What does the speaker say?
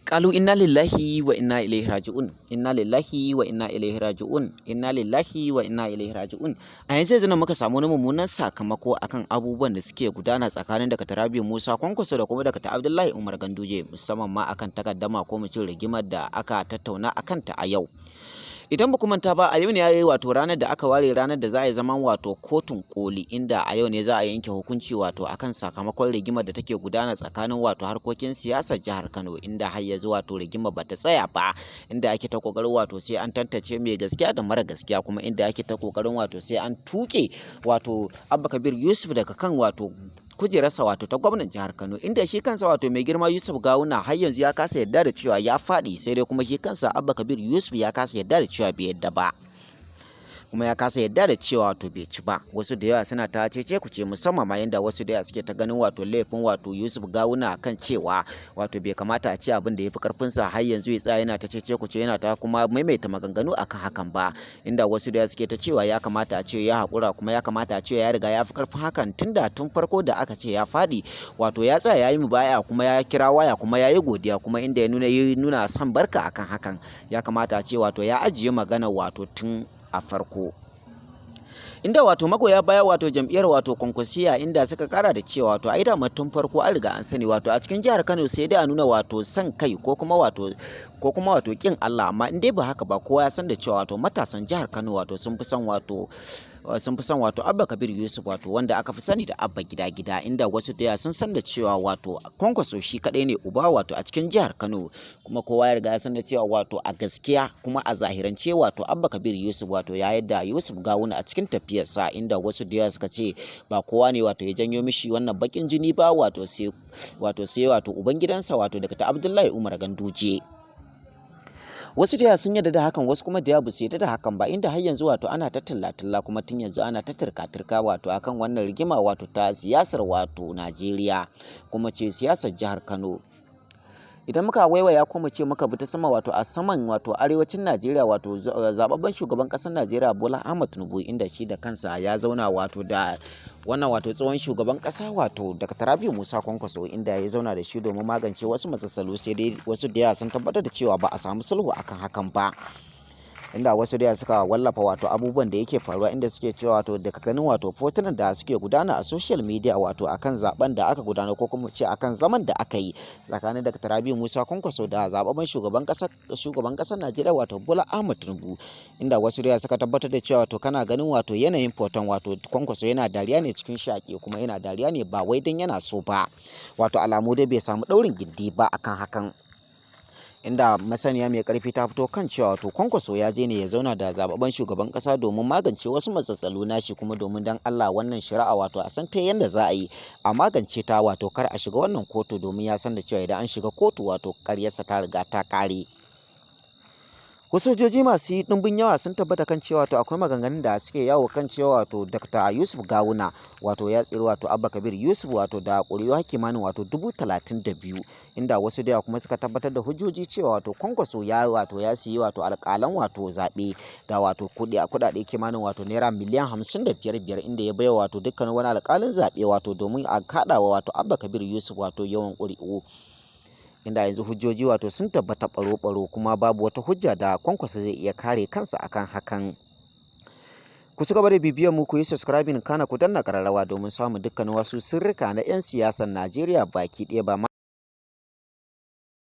Qalu inna lillahi wa inna ilaihi raji'un. Inna lillahi wa inna ilaihi raji'un. Inna lillahi wa inna ilaihi raji'un. A yanzu yanzu nan muka samu wani mummunan sakamako akan abubuwan da suke gudana tsakanin Dr. Rabiu Musa Kwankwaso da kuma Dr. Abdullahi Umar Ganduje, musamman ma akan takaddama ko mu ce rigimar da aka tattauna akan ta a yau. Idan ba ku manta ba, a yau ne yayi wato ranar da aka ware ranar da za a yi zaman wato kotun koli, inda a yau ne za a yanke hukunci wato akan sakamakon rigimar da take gudana tsakanin wato harkokin siyasar jihar Kano, inda har yanzu wato rigimar bata tsaya ba, inda ake ta kokarin wato sai an tantance mai gaskiya da mara gaskiya, kuma inda ake ta kokarin wato sai an tuke wato Abba Kabir Yusuf daga kan wato kujerarsa wato ta gwamnan jihar Kano, inda shi kansa wato mai girma Yusuf Gawuna har yanzu ya kasa yarda da cewa ya faɗi. Sai dai kuma shi kansa Abba Kabir Yusuf ya kasa yarda da cewa bai yarda ba, kuma ya kasa yarda da cewa wato bai ci ba. Wasu da yawa suna ta cece kuce, musamman ma yanda wasu da yawa suke ta ganin wato laifin wato Yusuf Gawuna kan cewa wato bai kamata a ce abin da ya fi karfinsa har yanzu ya tsaya yana ta cece kuce, yana ta kuma maimaita maganganu akan hakan ba, inda wasu da yawa suke ta cewa ya kamata a ce ya haƙura, kuma ya kamata a ce ya riga ya fi karfin hakan tunda tun farko da aka ce ya faɗi, wato ya tsaya ya yi mubaya, kuma ya kira waya, kuma ya yi godiya, kuma inda ya nuna son barka akan hakan. Ya kamata a ce wato ya ajiye magana wato tun a farko, inda wato magoya baya wato jam'iyyar wato Kwankwasiya inda suka kara da cewa wato ai dama tun farko an riga an sani wato a cikin jihar Kano sai dai a nuna wato son kai ko kuma wato kin Allah, amma in dai ba haka ba, kowa ya san da cewa wato matasan jihar Kano wato sun fi son wato Abba Kabir Yusuf, wato wanda aka fi sani da Abba Gida Gida, inda wasu da sun san da cewa wato Kwankwaso shi kadai ne uba wato a cikin jihar Kano. Kuma kowa ya riga ya san da cewa wato a gaskiya kuma a zahirance wato Abba Kabir Yusuf wato ya yadda Yusuf Gawuna a cikin tafiyarsa, inda wasu da yawa suka ce ba kowa ne wato ya janyo mishi wannan bakin jini ba, wato sai wato ubangidansa, wato Dr. Abdullahi Umar Ganduje. Wasu da yawa sun yarda da hakan, wasu kuma da yawa ba su yarda da hakan ba, inda har yanzu wato ana ta tilla-tilla, kuma tun yanzu ana ta turka-turka wato akan wannan rigima wato ta siyasar wato Najeriya, kuma ce siyasar jihar Kano. Idan muka waiwaya ko mu ce muka bi ta sama, wato a saman wato arewacin Najeriya, wato zababben shugaban ƙasar Najeriya Bola Ahmed Tinubu, inda shi da kansa ya zauna wato da wannan wato tsohon shugaban ƙasa wato Dr. Rabiu Musa Kwankwaso, inda ya zauna da shi domin magance wasu matsaloli. Sai dai wasu da yawa sun tabbatar da cewa ba a samu sulhu akan hakan ba, inda wasu da suka wallafa wato abubuwan da yake faruwa, inda suke cewa wato daga ganin wato fotunan da suke gudana a social media wato akan zaben da aka gudanar, ko kuma ce akan zaman da aka yi tsakanin Dr. Rabiu Musa Kwankwaso da zababben shugaban kasar Najeriya wato Bola Ahmed Tinubu, inda wasu da suka tabbatar da cewa wato kana ganin wato yanayin foton, wato Kwankwaso yana dariya ne cikin shaƙe, kuma yana dariya ne ba wai dan yana so ba. Wato alamu dai bai samu ɗaurin gindi ba akan hakan, inda masaniya mai karfi ta fito kan cewa wato Kwankwaso ya je ne ya zauna da zababben shugaban kasa domin magance wasu matsatsalu nashi, kuma domin dan Allah wannan shari'a wato a san ta yanda za a yi a magance ta, wato kar a shiga wannan kotu, domin ya san da cewa idan an shiga kotu wato karyarsa ta riga ta kare. Wasu hujjoji masu ɗimbin yawa sun tabbata kan cewa wato akwai maganganun da suke yawo kan cewa wato Dr. Yusuf Gawuna wato ya tsiri wato Abba Kabir Yusuf wato da ƙuri'u kimanin wato 32,000, inda wasu da yawa kuma suka tabbatar da hujjoji cewa wato Kwankwaso ya wato ya siyi wato alƙalan wato zaɓe da wato kuɗi kuɗaɗe kimanin wato naira miliyan 55 biyar, inda ya baiwa wato dukkanin wani alƙalin zaɓe wato domin a kaɗawa wato Abba Kabir Yusuf wato yawan ƙuri'u, inda yanzu hujjoji wato sun tabbata ɓaro-ɓaro, kuma babu wata hujja da Kwankwaso zai iya kare kansa akan hakan. Ku ci gaba da bibiyar mu, ku yi subscribing, kana ku danna ƙararrawa domin samun dukkanin wasu sirrika na 'yan siyasar Najeriya baki ɗaya ba ma.